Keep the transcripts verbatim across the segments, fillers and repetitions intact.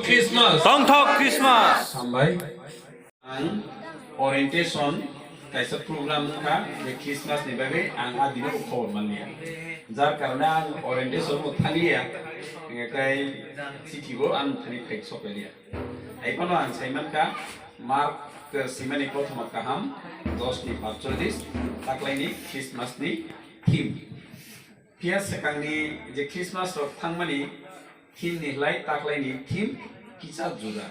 Christmas. Tongthok Christmas. Hambai. Ang orientation kaisa program wngkha, je Christmas ni bagwi ang a dino bo khobor manliya. Jar karone ang orientation bo thangliya, hingkhe chithi bo ang thani phai sokliya. Hai phano ang sai mankha, Mark, eh, simani kothoma kaham, dos ni patchollis, taklaini Christmas ni theme. Phiya swkangni je Christmas rok thangmani theme ni hlai taklaini theme kisa juda.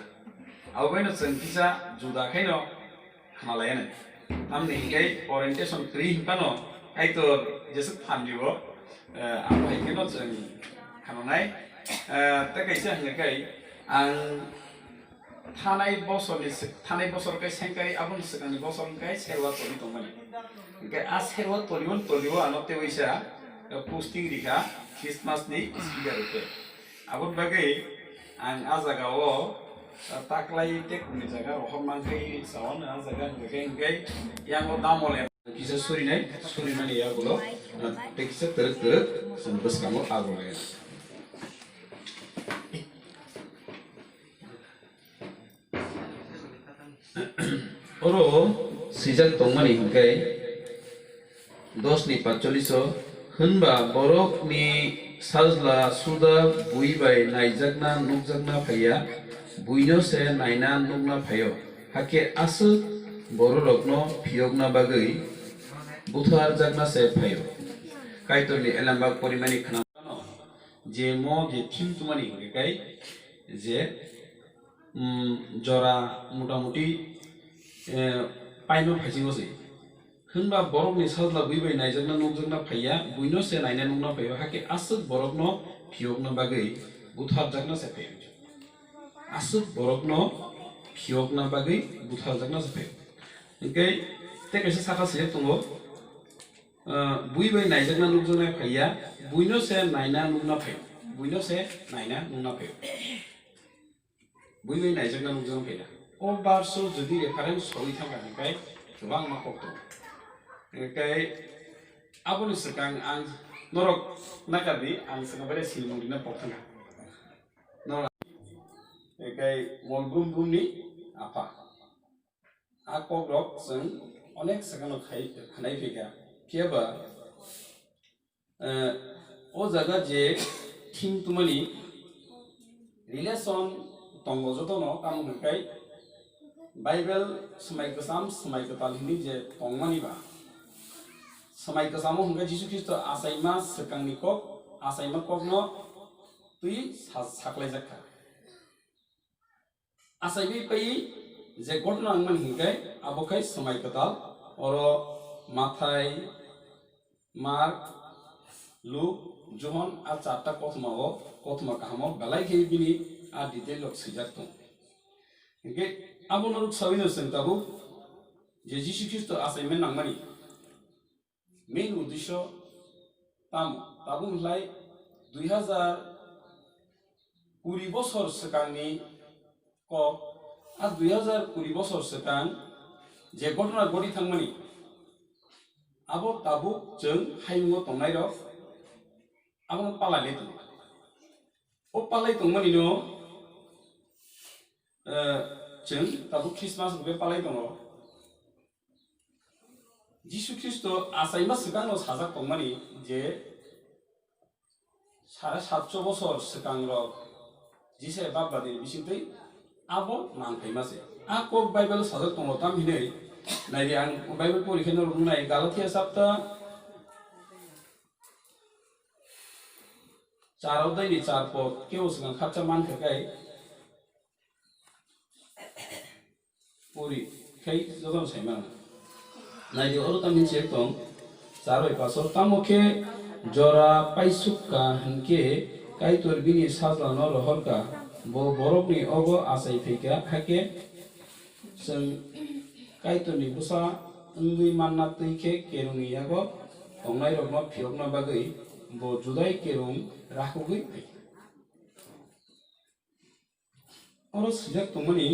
Abobaino chwng kisa juda khaino khna laianai. Tamni hinkhe orientation kwrwi hinphano Kaitor jeswk phan dibo, eh, abo hai kheno chwng khananai. Eh, tei kaisa hwnga khe ang thanai bosorni sw-, thanai bosor khe sengkari aboni swkangni bosor wngkhe serwa toli tongmani. Hinkhe a serwa toliwon toliwo ano tei waisa, eh, posting rikha Christmas ni speaker rwkhe. Aboni bagwi ang a jaga o, ah, taklai tei kuni jaga rohor mankhe sawan a jaga hwnkhe hwnkhe yango damole kisa surinai, surimani yagulo, ah, tei kisa twrwk twrwk chwng bwskango agulo ya. Oro swijak tongmani hinkhe dos ni patchollis o, hwnba borokni sajla suda bui bai naijakna nukjakna phaiya, buino se naina nukna phaio, hakhe aswk bororokno phiyokna bagwi butharjakna se phaio. Kaitorni elembak porimani khna je mo je thim tumani hinkhe kai je, mm, jora motamuti, eh, paino phaisingo se. Hwnba borokni sajla bui bai naijakna nukjakna phaiya, buino se naina nukna phaio, hakhe aswk borokno phiyokna bagwi butharjakna se phaio. Aswk borokno phiyokna bagwi butharjakna se phaio. Hinkhe tei kaisa saka sijak tongo, ah, bui bai naijakna nukjakna phaiya, buino se naina nukna phaio, buino se naina nukna phaio. Bui bai naijakna nukjakna phaiya. O verse o jodi reference sogwi thangkha hinkhe kwbangma kok tongo. Hinkhe aboni swkang ang norok nakardi, ang swkang bai silmung rina pok thangkha. Norok, hinkhe mol brum brum ni apha. A kok rok chwng onek swkang no khai, khanai phaikha. Phiyaba Eh, o jaga je theme tumani relation tongo jotono, tamo hwnkhai Bible swmai kwcham swmai kwtal hinwi je tongmani ba. Swmai kwchamo hwnkhai Jisu Khristo achaima swkangni kok, achaima kokno twi sa-, saklaijak kha. Achaiwi paiwi je ghotona wngmani hinkhe abo khai swmai kwtal, oro Mathai, Mark, Luk, Johon a charta kothoma o, kothoma kaham o belai khe bini a detail rok swijak tongo. Hinkhe abono rwksawi no chwng tabuk je Jisu Khristo achaima nangmani main uddesho tamo? Tabuk wngkhlai dui hazar kuri bosor swkangni kok, a dui hazar kuri bosor swkang je ghotona ghoti thangmani, abo tabuk chwng hayungo tongnairok abono palai lai tongo. O palai tongmanino, eh, chwng tabuk Christmas rwgwi palai tongo. Jisu Khristo achaima swkangno sajak tongmani je sare satso bosor swkangrok Jisai bap badi ni bisingtwi abo nang phaima se. A kok Bible sajak tongo tam hinwi naidi, ang Bible pori khe norok nai Galatia chapter char odai ni char pod kebo swkang khakcha mankha kai. Pori khai jotono saimano. Naidi oro tamni chek tong, char bai paso, tamo khe jora paisuk ka hinkhe Kaitor bini sajlano rohor ka, bo borokni ogo achai phai kha, hakhe chwng Kaitorni bwsa wngwi manna twi khe kerongni yago tongnairokno phiyokna bagwi bo Judai kerong rakhugwi phai kha. Oro swijak tongmani,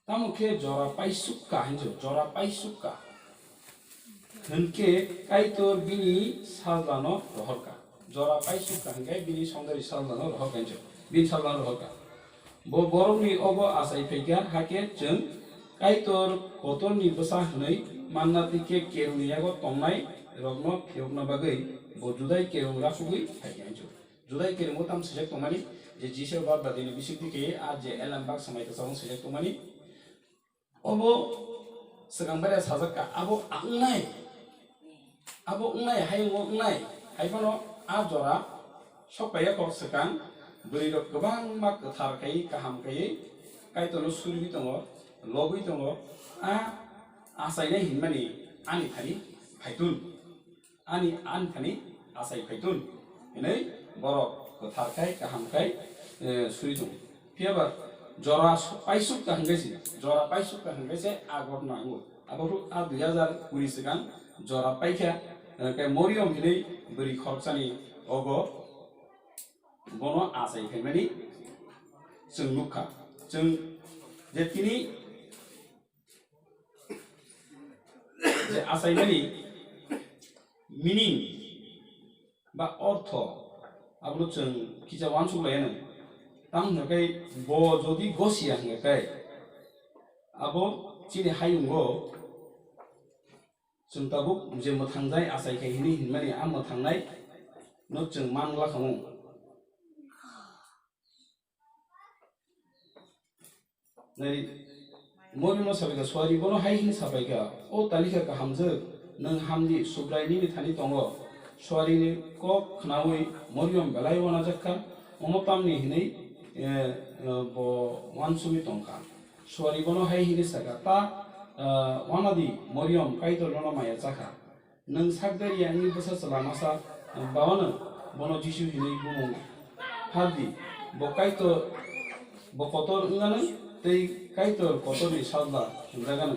tamo khe jora paisuk ka hinjo, jora paisuk ka. Hinkhe Kaitor bini sajlano rohor ka. Jora paisuk ka hwnkhe bini songdari salbano rohor kha hinjo. Bini salbano rohor kha. Bo borokni obo achai phaikha, hakhe chwng Kaitor kotorni bwsa hwnwi manna tei khe kerongni yago tongnai rokno phiyokna bagwi bo Judai kerong rakhugwi phaikha hinjo. Judai kerongo tamo swijak tongmani je Jisu bap dadini bisingtwi khe a je elem baksa mai kwchangma swijak tongmani. Obo swkang bai sajak kha, abo wngnai, abo wngnai, hayungo wngnai, hai phano a jora sok pai ya kok swkang bwrwi rok kwbangma kwthar khai, kaham khai Kaitorno surigwi tongo, lobwi tongo, a achainai hinmani ani thani phaitun. Ani, ani thani achai phaitun hinwi borok kwthar khai, kaham khai, eh, suri tongo. Phiya ba jora paisuk ka hwnkhe se, jora paisuk ka hwnkhe se a ghotna wngo. Abo phuru a dui hazar kuri swkang jora paikha, eh, khe Moriom hinwi bwrwi khoroksani ogo bono achai phaimani chwng nukha. Chwng je tini je achaimani meaning ba ortho abono chwng kisa uansuk lai anw. Tamo hwnkhe bo jodi gosia hwnkhe abo chini hayungo chwng tabuk je mwthangjai achai khe hinwi hinmani a mwthangnai no chwng man gla khamu. Nai, Moriomno sabaikha, suari bono hai hwnwi sabaikha, "O talikha kahamjwk, nwng hamdi, Subrai nini thani tongo." Suarini kok khnaui Moriom belai uanajakkha, omo tamni hwnwi, eh, eh, bo uansugwi tongkha. Suari bono hai hwnwi sakha, "Ta, eh, uanadi, Moriom, Kaitor nono maya chakha." Nwng sakdari ya wngwi bwsa chwla masa baono bono Jisu hinwi bumung phardi. Bo Kaitor, bo kotor wngano tei Kaitor kotorni sajla hwnjaganw.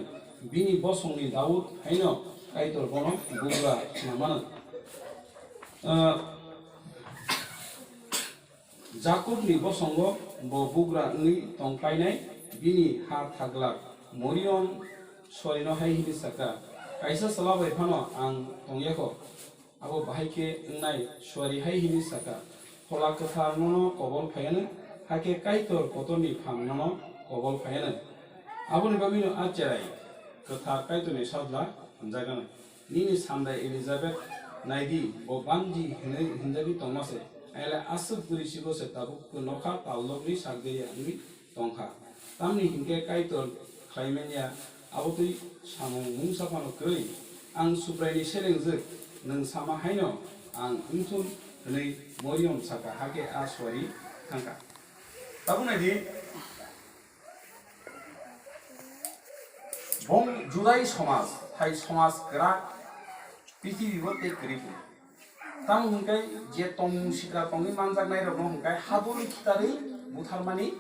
Bini bosongni Daud haino Kaitor bono bugra swnamano. Ah, Jakobni bosongo bo bugra wngwi tong kainai, bini ha thaglak Moriom suarino hai hwnwi sakha, "Kaisa chwla bai phano ang tong yakho." Abo bahai khe wngnai, suari hai hwnwi sakha, "Phola Kwthar nono kobol phaiyanw, hakhe Kaitor kotorni phang nono kobol phaiyanw." Aboni bagwino a cherai kwthar Kaitorni sajla hwnjaganw. Nini sandai Elizabeth nai di, bo banji hinwi hinjagwi tongma se, aile aswk bwrwi sibo se tabuk nokha tallokni sakdeya wngwi tongkha. Tamni hinkhe Kaitor khlai manya abo twi samung mungsa phano kwrwi. Ang Subraini selengjwk, nwng sama haino ang wngthun hwnwi Moriom sakha, hakhe a suari thangkha. Tabuk nai di. Bong Judai somaj, hai somaj kwrak prithibi bo tei kwrwi phuru. Tamo hwnkhe je tongmung sitra tongwi manjaknai rokno hwnkhe hadurwi khitarwi butharmani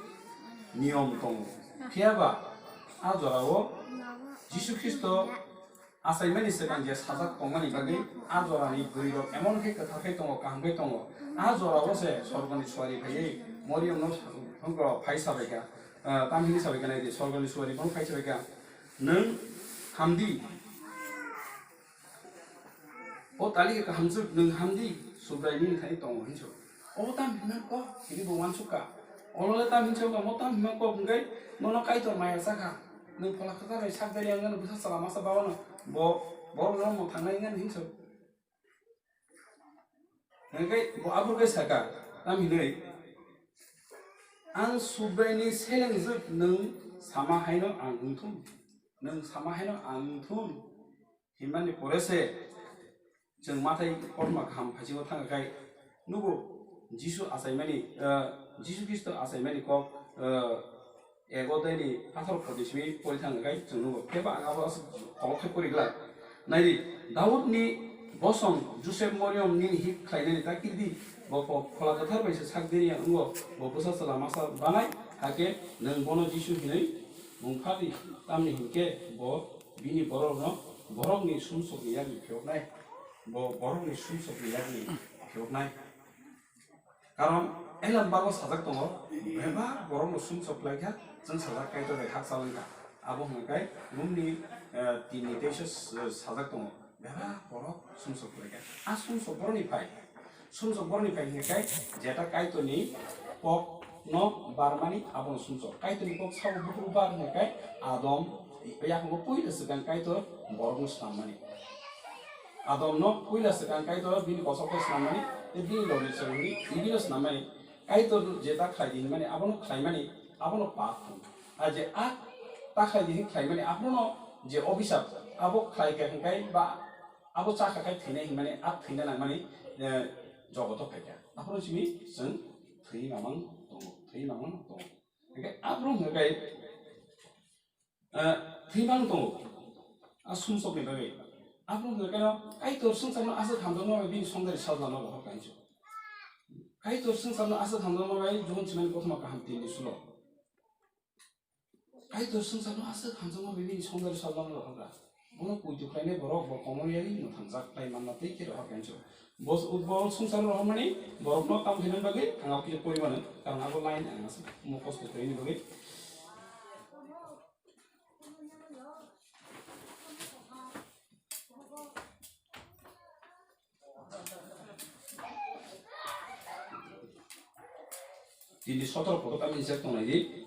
niyom tongo. Phiya ba a jorao Jisu Khristo achaimani swkang je sajak tongmani bagwi a jorani bwrwirok emon khe kwthar khe tongo, kaham khe tongo. A jorao se sorgoni suari phaiwi Moriamno phai sabaikha. Ah, tam hini sabaikha nai di, sorgoni suari bono phai sabaikha, "Nwng hamdi, o talikha kahamjwk, nwng hamdi, Subrai nini thani tongo," hinso. Obo tam himnang kok, hini bo uansuk kha. Olo le tam hinso kha, mo tam himnang kok, hwnkhe nono Kaitor maya chakha. Nwng Phola Kwthar bai sakdari ang nw bwsa chwla masa baono, bo, borok no mwthangnai nw hinso. Hwnkhe bo aboni khe sakha, tam hinwi, "Ang Subraini selengjwk nwng sama haino ang wngthun, nwng sama haino ang wngthun," hinmani pore se chwng mathai kothoma kaham phaisingo thangkha khai nugo Jisu achaimani, eh, Jisu Khristo achaimani kok, eh, Ego tei ni pathor khoti simi pori thang khe chwng nugo. Phiya ba ang abo aswk kolok khe pori glak. Nai di, Daudni bosong Josep Moriam nini hik khlainani ta kiri di. Bo pho-, Phola Kwthar bai se sak diri ya wngo. Bo bwsa chwla masa banai, hakhe nwng bono Jisu hinwi mung pha di. Tamni hinkhe bo bini borokno borokni sumsokni yakni phiyoknai. Bo borokni sumsokni yakni phiyoknai. Karon elem bago sajak tongo, bebak borokno sumsok khlai kha, chwng sajak Kaitor bai hakchal wng kha. Abo hwnka khe Romni, eh, tinni teisa s-, sajak tongo, bebak borok sumsok khlai kha. A sumsok borokni phai, Sumsok borokni phai hwnka khe, jeta Kaitorni kokno barmani abono sumsok. Kaitorni kok sabo buphuru bar hwnka khe, Adam, yakungbo puila swkang Kaitor borokno snammani. Adamno puila swkang Kaitor bini kosokno snammani, tei bini logi chwngni bibino snammani. Kaitor jeta khlai di hwnmani, abono khlaimani, abono pap hwn. Ar je a ta khlai di hwn khlaimani, abono je obisap, abo khlai kha hwnka khe ba abo chakha khe thwinai hwnmani, a thwina nangmani, eh, jogoto phaikha. Aphuru simi chwng thwi mamang tongo, thwi mamang tongo. Hwnkhe aphuru hwnkhe, eh, thwi mang tongo. A sumsokni bagwi. Aphuru hwnkhe keno Kaitor swngcharno aswk hamjakma bai bini songdari sajlano rohor kainwi. Kaitor swngcharno aswk hamjakma bai Johon chimani kothoma kaham tinni sulo. Kaitor swngcharno aswk hamjakma bai bini songdari sajlano rohorkha. Bono poito khlainai borok bo komor yari mwthangjak khlai manna tei khe rohor kainwi. Bo, bo swngcharo rohormani borokno tamo khainani bagwi ang abo kisa pori mano, karon abo line ang aswk mukhosto khlaini bagwi. Tini sotoro photo tamo injek tongnai di.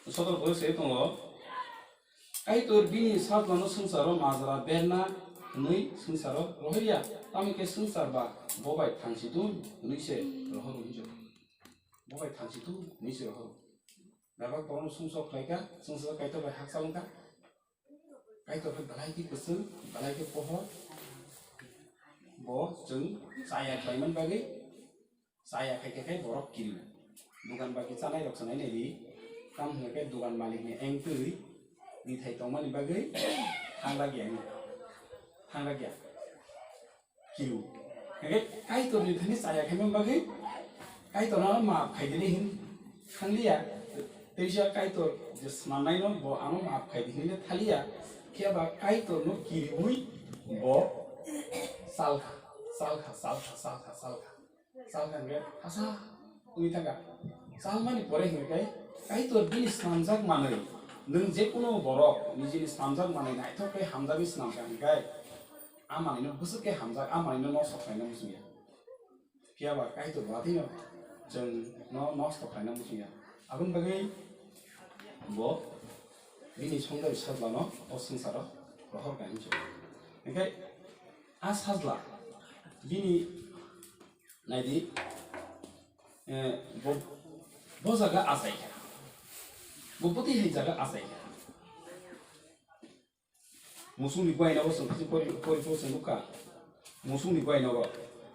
Sotoro photo se tongo. Kaitor bini sajlano swngcharo majra berna hwnwi swngcharo rohorya, tamo khe swngchar ba bo bai thangsitung hwnwi se rohoro hinjo. Bo bai thangsitung hwnwi se rohoro. Bebak borokno sumsok khlaikha, swngchar Kaitor bai hakchal wngkha. Kaitor khe belai khe kwchwng, belai khe pohor. Bo chwng chaya khlaiman bagwi, chaya khai khe khai borok kiriu. Dukan baki chanai rok chanai nai di. Tam hwnka khe dukan malik ni engtwi mithai tongmani bagwi thanglak ya, thanglak ya. Kiriu. Hingke Kaitor ni thani chaya khaimani bagwi Kaitor no maaf khaidini hin thangliya. Teisa Kaitor je swnamnaino bo ano maaf khaidi hinwi thaliya. Phiya ba Kaitor no kiriui bo salkha, salkha, salkha, salkha, salkha. Salkha hingke hasa wngwi thangkha. Salmani pore hingke Kaitor bini swnamjak manwi nwng je kunu borok nijini swnamjak manwi naithok khe hamjagwi swnamkha hingke a manwino bwswk khe hamjak, a manwino nosto khlaina muchungya. Phiya ba Kaitor wathaino chwng no nosto khlaina muchungya. Aboni bagwi bo bini songdari sajlano o swngcharo rohor kha hinwi. Hingke a sajla bini naidi, eh, bo, bo jaga achaikha. Bo bwtwi hai jaga achaikha. Musungni guainogo chwng kisi pori, pori, pori chwng nukha. Musungni guainogo.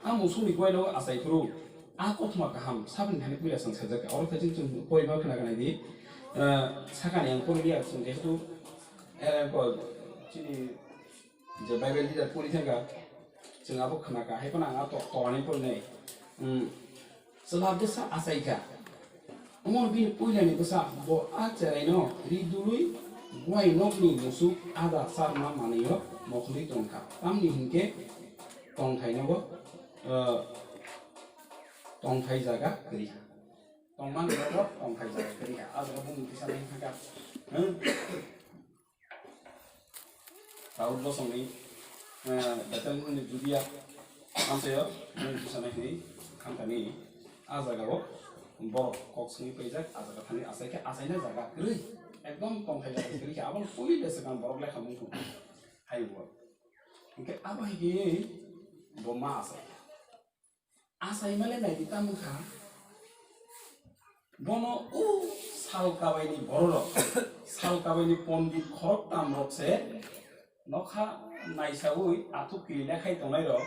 A musungni guainogo achai phuru a kothoma kaham saboni thani puila chwng sajak kha. Oro khe chwng, chwng pori ma khna kha nai di. Eh, sakani ang pori liya chwng jehetu, eh, ko, chini je Bible leader pori thangkha, chwng abo khna kha. Hai phano ang a to, tolani pori nai. Hmm. Chwla bwsa achaikha. Omo bini puilani bwsa bo a cheraino ri dului guai nokni musuk ada charma manwio mokhorwi tongkha. Tamni hinkhe tongthainogo, eh, tongthai jaga kwrwi kha. Tongmani nogo tongthai jaga kwrwi kha. A jaga bumung kisa nai thangkha. Hmm? Daud bosongni, eh, Bethel ni Judia amchaio mung bwsana hwnwi khamkani. A jagao borok kok swngwi paijak, a jaga thangwi achaikhe achaina jaga kwrwi, ekdom tongthai jaga kwrwi khe, abono puila swkang borok lekha mung thung hai bo. Hinkhe abo hai khe bo ma achai. Achaimale naidi tamo kha. Bono o sal kabaini bororok, sal kabaini pondit khoroktamrok se nokha naisaui athuk kiri lekhai tongnairok,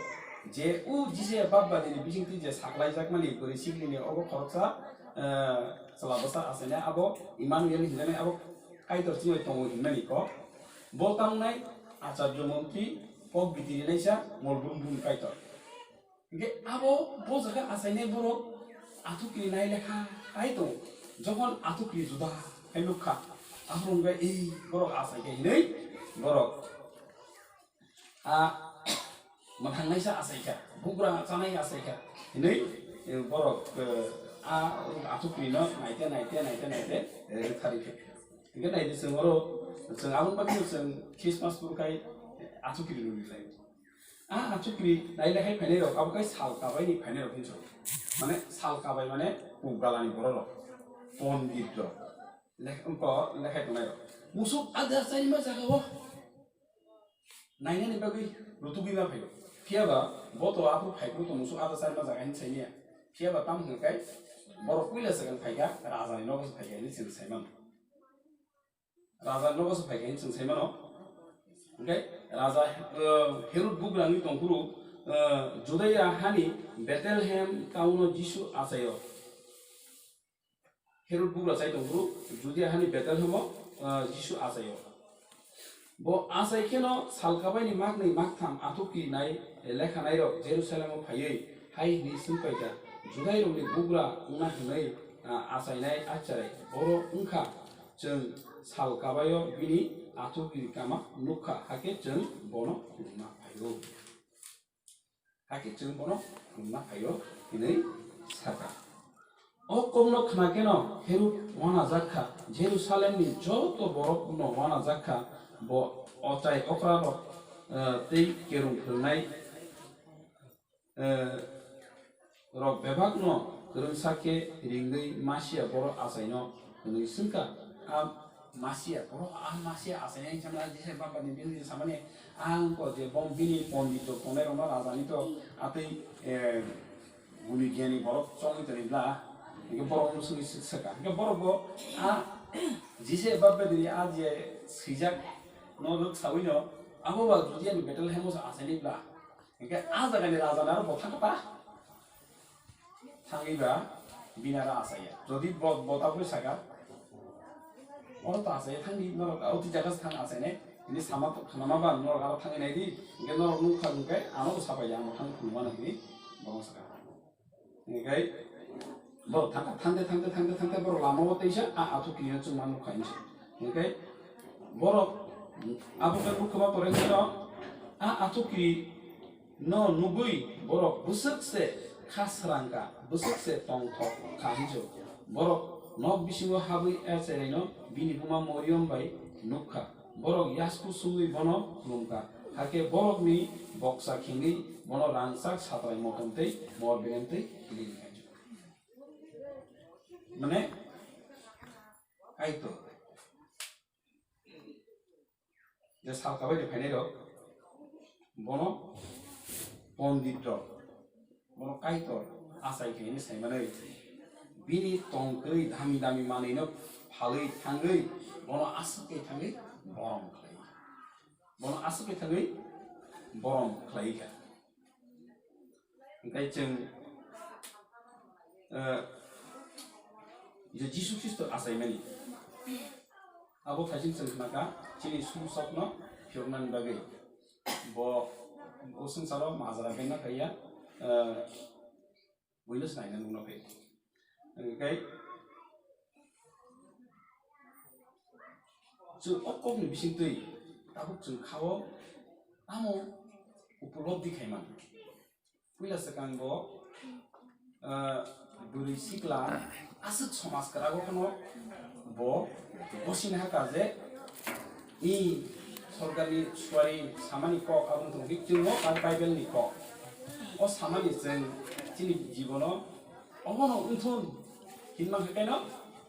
je o Jisaya bapbadini bisingtwi je saklaijakmani bwrwi sikrini obo khoroksa, eh, chwla bwsa achainai abo Immanuel hinjanai abo Kaitor chumai tongo hinmani kok. Bo tangnai Acharjo Montri, kok bitiri naisa, mol brum brum Kaitor. Hingke abo bo jaga achainai borok athukri nai lekha kai tongo. Jokhon athukri juda khe nukha, aphuru hwnkhe, "Ei, borok achai khe," hinwi borok a mwthangnaisa achai kha, bugra chanai achai kha hinwi, eh, borok, eh, a athukrino naite, naite, naite, naite, eh, rwkharwi kha. Hingke naidi chwng oro, chwng aboni bagwino chwng Christmas phuru khai athukri rwrwi lai. A achukri nai lekhai phainai rok abo kai sal kabai ni phainai rok hinso. Mane sal kabai mane pugala ni borok rok, pondit rok. Lek-, wngkha lekhai tongnai rok. Musuk ada chaima jaga o. Nainani bagwi rutugwi ma phaio. Phiya ba bo to aphuru phaiphuru to musuk ada chaima jaga hin sainiya. Phiya ba tam hwnka kai borok puila swkang phaikha, raja ni nogo se phaikha hinwi chwng sai mano. Raja nogo se phaikha hinwi chwng sai mano. Hwnkhe raja, eh, Herod bugrangwi tongphuru, eh, Judia hani Bethlehem town o Jisu achaio. Herod bugra chai tongphuru Judia hani Bethlehemo, ah, Jisu achaio. Bo achai kheno sal kabaini maknwi maktham athukri nai lekha nairok Jerusalemo phaiwi hai hwnwi swngpaikha, Judairokni bugra wngna hwnwi, ah, achainai acharai boro wngkha, chwng sal kabaio bini athukri kama nukkha, hakhe chwng bono khulumna phaio. Hakhe chwng bono khulumna phaio hinwi sakha. O kokno khna kheno Herod uanajak kha, Jerusalemni joto borokno uanajak kha, bo ochai okrarok, eh, tei kerong phrwngnai, eh, rok bebakno kwrwngsa khe ringwi Masia borok achaino hwnwi swngkha. A Masia borok, a Masia achaino wngkha na, Jisai bapani bini samani, a wngkha je bo bini pondit rok tongnai rokno rajani to atwi, eh, guni giyani borok chongwi tongwi bla, hingke borok no swngwi swkha. Hingke borok bo a Jisai bapani a je swijak no rwk sawi no, abo ba Judiani Bethlehemo se achaini bla. Hingke a jagani raja ni aro bo thangkha ta? Thangwi ba bini aro achaiya. Jodi bo, bo tabukni saka, oro ta achaiya thangdi, norok aro twi jaga se thang achainai. Bini sama to khnama ba norok aro thangwi naidi. Hingke norok nukha hingke ano bo sapaiya, ano thang phunukmano hinwi borok saka. Hingke borok thangkha, thangde, thangde, thangde, thangde borok lama o teisa a athukri no chwngma nukha hinwi se. Hingke borok abo khe bukhuma pore hino a athukri no nugwi borok bwswk se kha srangkha, bwswk se tongthok kha hinjo. Borok nok bisingo habwi a cheraino bini buma Moriom bai nukha. Borok yasku sungwi bono khulumkha. Hakhe borokni boksa khengwi bono rangchak satrai motom tei mor belem tei kiling kha. Mane, Kaitor. Je sal kabai de phainai rok, bono pondit rok, bono Kaitor achai khe hinwi sai manwi, bini tongtwi dami dami manwi no phalwi thangwi, bono aswk khe thangwi borom khlai. Bono aswk khe thangwi borom khlai kha. Hingke chwng, eh, je Jisu Khristo achaimani, abo thaising chwng khnakha chini sumsokno phiyoknani bagwi. Bo, bo swngcharo majra bengna phaiya, eh, buino se naina nukna phai. Hingke chwng o kokni bisingtwi tabuk chwng kha-o tamo upolobdi khaimani. Puila swkang bo, ah, bwrwi sikla aswk somaj kwrago phano bo bosini hakha je i sorkarni suari samani kok abo wngthok hik chwngno ar Bible ni kok. O samani chwng chini jibono obono wngthun hinma khe kaino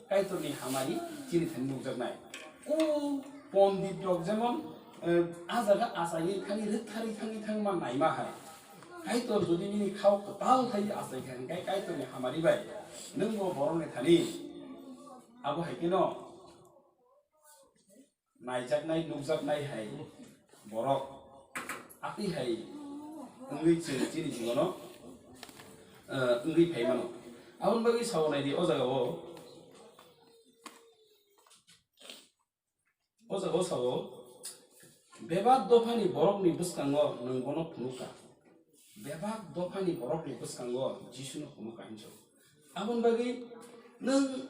Kaitorni hamari chini thani nukjaknai. O pondit rok jemon, eh, a jaga achaiwi thangwi rwktharwi thangwi thangma naima hai. Kaitor jodi nini khao kwtal khai achai kha, hingkhe Kaitorni hamari bai nwng bo borokni thani abo hai kheno naijaknai, nukjaknai hai borok atwi hai wngwi chwng chini jibono, eh, wngwi phai mano. Aboni bagwi sao naidi o jaga o. O jaga o sao, bebak dophani borokni bwskango nwng bono phunukha. Bebak dophani borokni bwskango Jisuno phunukha hinwi sao. Aboni bagwi nwng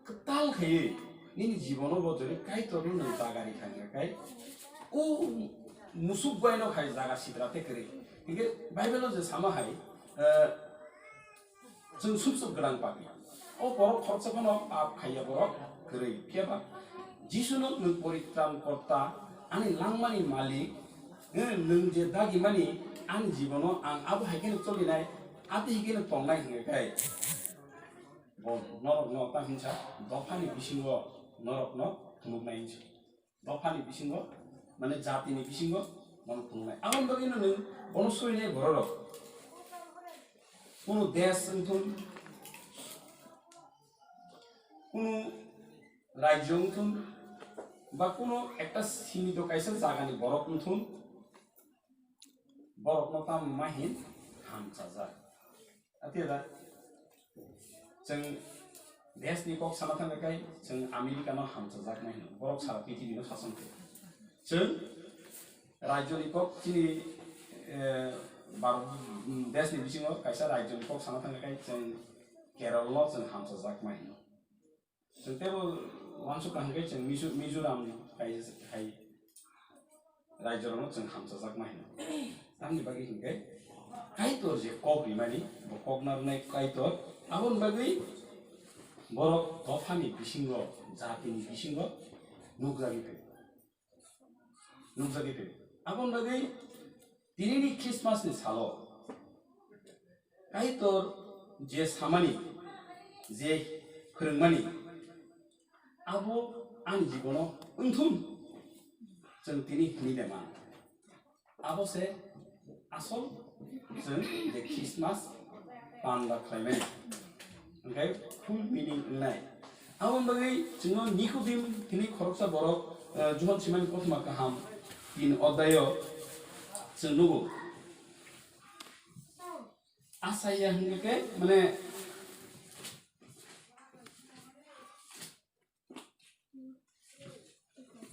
kwtal khaiwi nini jibono bo jori Kaitorno nwng jaga rikha hwnkha khe, o musuk baino hai jaga sitra tei kwrwi. Hinkhe Bible-o je sama hai, eh, Chwng sumsok gwnang papi. O borok khoroksa phano pap khaiya borok kwrwi. Phiya ba Jisuno nwng poritran korta, ani langmani malik, eh, nwng je dagimani ani jibono ang abo hai kheno cholinai, ati hai kheno tongnai hwnwi khe, bo norokno ta hinsa dophani bisingo norokno phunuknai hinsa. Dophani bisingo, mane jatini bisingo bono phunuknai. Aboni bagwino nwng bono surinai bororok. Kunu desh wngthun, kunu rajyo wngthun, ba kunu ekta simito kaisa jagani borok wngthun, borokno tamo ma hin hamchajak. Ati da, chwng deshni kok sana thangkha khai chwng Americano hamchajakma hino, borok sara prithibino sason khe. Chwng rajyoni kok chini, eh, Bharat, mm, deshni bisingo kaisa rajyoni kok sana thangkha khai chwng Keralno chwng hamchajakma hino. Chwng teibo uansukha hwnkhe chwng Mizo-, Mizoram hai, hai rajyorokno chwng hamchajakma hino. Tamni bagwi hwnkhe Kaitor je kok rimani, bo kok narwknai Kaitor, aboni bagwi borok dophani bisingo, jatini bisingo nukjagwi phaio. Nukjagwi phaio. Aboni bagwi tinini Christmas ni salo Kaitor je samani, je phwrwngmani, abo ani jibono wngthun, chwng tini hini de man. Abo se asol chwng je Christmas panda khlaimani. Hwnkhe full meaning wngnai. Aboni bagwi chwngno Nicodim hinwi khoroksa borok, eh, Johon Simani Kothoma Kaham tin odhai-o chwng nugo. Asaya hwnkhe mane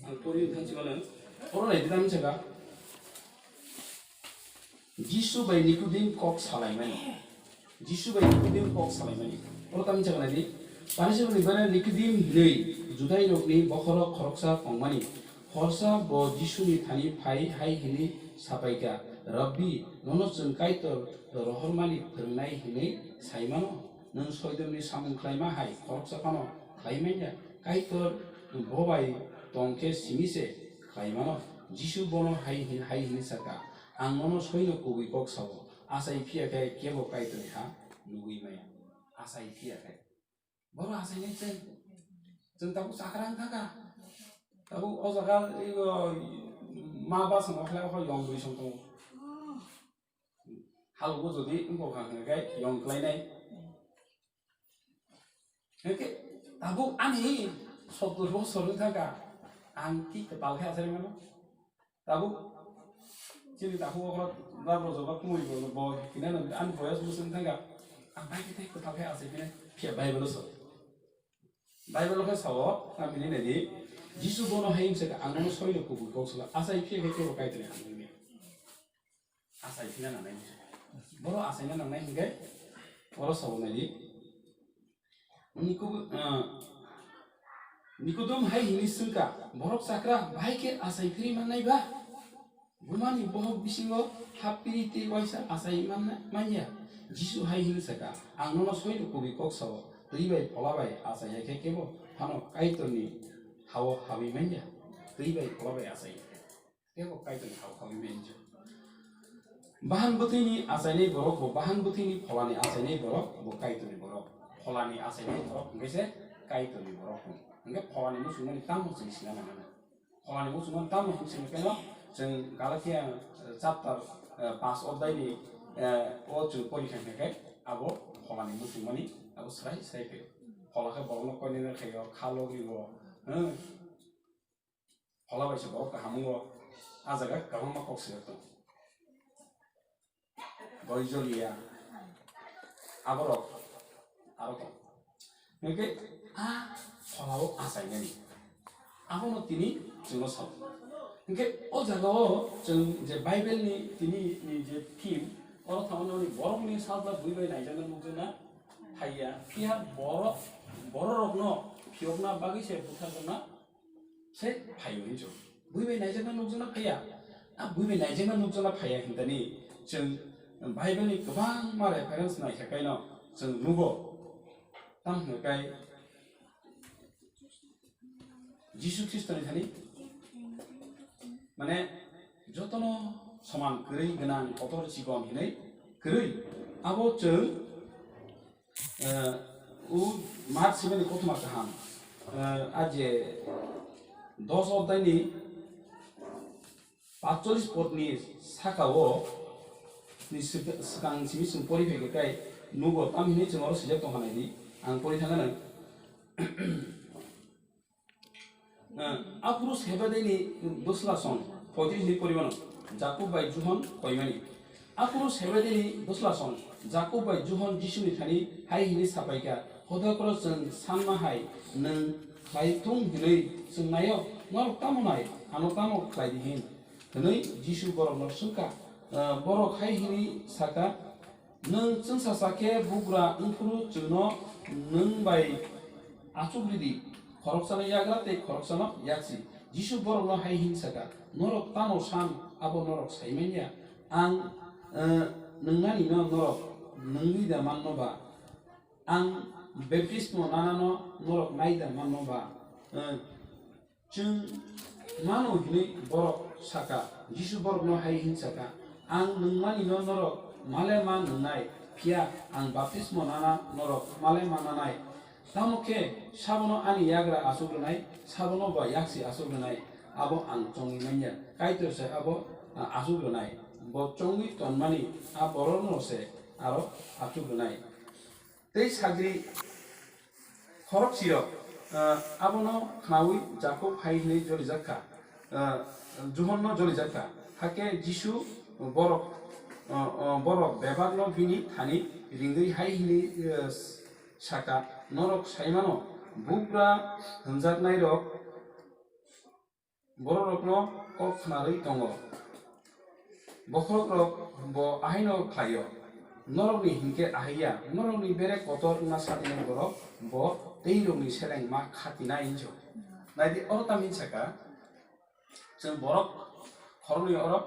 ang pori thansi mane oro nai ditam saka. Jisu bai Nikodim kok salaimani. Jisu bai Nikodim kok salaimani. Oro tamo chaknadi, Pharisirokni bana Nikodim hinwi Judairokni bokhorok khoroksa tongmani. Horsa bo Jisuni thani phai hai hinwi sapaikha, "Rabbi, nono chwng Kaitor rohormani phwrwngnai hinwi saimano? Nwng soidomni samung khlaima hai khoroksa phano khlai manya? Kaitor bo bai tong khe simi se khlai mano." Jisu bono hai hin-, hai hinwi sakha, "Ang nono soino kubui kok sao, achai phiya khe kebo Kaitorni ha nugwi maya." Achai phiya khe. Boro achainai chwng, chwng tabuk chakra wng thangkha. Tabuk o jaga, ego, ma ba song okhlai okho yong bui song tongo. Halogo jodi wngkha hwnkhe yong khlainai. Hwnkhe tabuk ani sottor bosor wng thangkha, ang ki kwtal khe achai mano? Tabuk chini tabuk okra dabro joba kumui bo bo hina no ani boyas muchung thangkha. Ang bai khe kwtal khe achai phine phiya Bible so. Bible khe sao, ang bini nadi, Jisu bono hai wngse ka, "Ang nono soino kubui kok sala, achai phiya khe kebo Kaitorni hamjakya." Achai phina nangnai. Boro achaina nangnai hwnkhe oro sao naidi. Niko-, ah, Nikodem hai hini swngkha, "Borok chakra bahai khe achai phiri mannai ba? Bumani bohok bisingo hap piri tei waisa achai manna, manya?" Jisu hai hini sakha, "Ang nono soino kubui kok sao, twi bai phola bai achai ya khe kebo phano Kaitorni hao habwi manya, twi bai phola bai achai ya khe." Tebo Kaitorni hao khaui manya. Bahan bwthwini achainai borok bo, bahan bwthwini pholani achainai borok bo Kaitorni borok. Pholani achainai borok hwnkhe se Kaitorni borok hwn. Hwnkhe pholani muchungmani tamo chwng sina nangano. Pholani muchungmani tamo hwn sini keno chwng Galatia, eh, chapter, eh, panch odhai ni, eh, o chwng pori kha khe abo pholani muchungmani abo srai srai khe. Phola khe borokno koinene khaio, kha logio, hmm. Phola bai se borok kaham wngo, a jaga kwbangma kok swijak tongo. Boijolia, aborok aro tongo. Hwnkhe a pholao achainani. Abono tini chwngno sao. Hwnkhe o jagao chwng je Bible ni tini ni je theme, oro thangmani borokni sajla bui bai naijakna nukjakna phaiya. Phiya borok, bororokno phiyokna bagwi se butharjakna se phaio hinjo. Bui bai naijakna nukjakna phaiya. A bui bai naijakna nukjakna phaiya hintani chwng Bible ni kwbangma reference naikha kaino chwng nugo. Tamo hwnwi kai Jisu Khristo ni thani mane jotono soman kwrwi gwnang kotor chikon hinwi kwrwi. Abo chwng, eh, u Mark sibani kothoma kaham, eh, a je dos odhaini patchollis podni sakao ni swk-, swkang simi chwng pori phaikha khe nugo, tam hinwi chwng oro swijak tongkha naidi, ang pori thangkha nang. Eh, aphuru Sebedini dosla song, poitris ni poribano, Jakub bai Johon koimani. Aphuru Sebedini dosla song, Jakub bai Johon Jisuni thani hai hini sapaikha, "Hodakoro chwng sanma hai nwng khlai thung hinwi chwng naio, norok tamo nai, ano tamo khlai di hin?" Hwnwi Jisu borokno swngkha. Eh, borok hai hini saka, "Nwng chwngsacha khe bugra wngphuru chwngno nwng bai achuk ridi, khoroksano yagra tei khoroksano yaksi." Jisu borokno hai hin saka, "Norok tamo san, abo norok sai man ya. Ang, eh, nwngnanino norok nwngwi da manno ba? Ang baptismo nanano norok nai da manno ba?" Eh, Chwng mano hinwi borok saka. Jisu borokno hai hin saka, "Ang nwngmanino norok male ma nwngnai, phiya ang baptismo nana norok male ma nanai. Tamo khe sabono ani yagra achuk rwnai, sabono ba yaksi achuk rwnai, abo ang chongwi man ya. Kaitor se abo, ah, achuk rwnai. Bo chongwi tonmani a borokno se aro achuk rwnai." Tei sagri khoroksirok, ah, abono khnaui Jakob hai hwnwi jolijak kha, ah, Johonno jolijak kha. Hakhe Jisu borok, ah, ah, borok bebakno bini thani ringwi hai hwnwi, ah, saka, "Norok sai mano, bugra hwnjaknairok bororokno kok khnarwi tongo. Bokhorokrok bo ahaino khlaio. Norokni hinkhe ahaiya, norokni bere kotor wngna satinai borok bo teirokni seleng ma khatinai," hinjo. Naidi, oro tamo hin saka, chwng borok khoroknwi oro,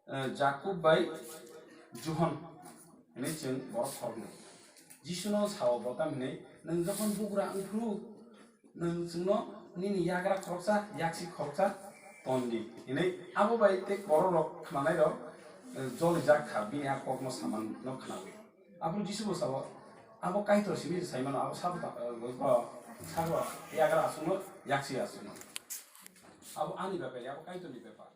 eh, Jakub bai Johon hinwi chwng borok khoroknwi. Jisuno sao bo tamo hinwi, "Nwng jokhon bugra wngphuru, nwng chwngno nini yagra khoroksa, yaksi khoroksa ton di," hinwi. Abo bai tei bororok khnanairok, eh, jolijak kha, bini a kokno samanno khnaui. Aphuru Jisu bo sao, "Abo Kaitor simi sai mano, abo sabo ta, eh, sabo yagra aswkno yaksi aswkno. Abo ani bepar ya, abo Kaitorni bepar."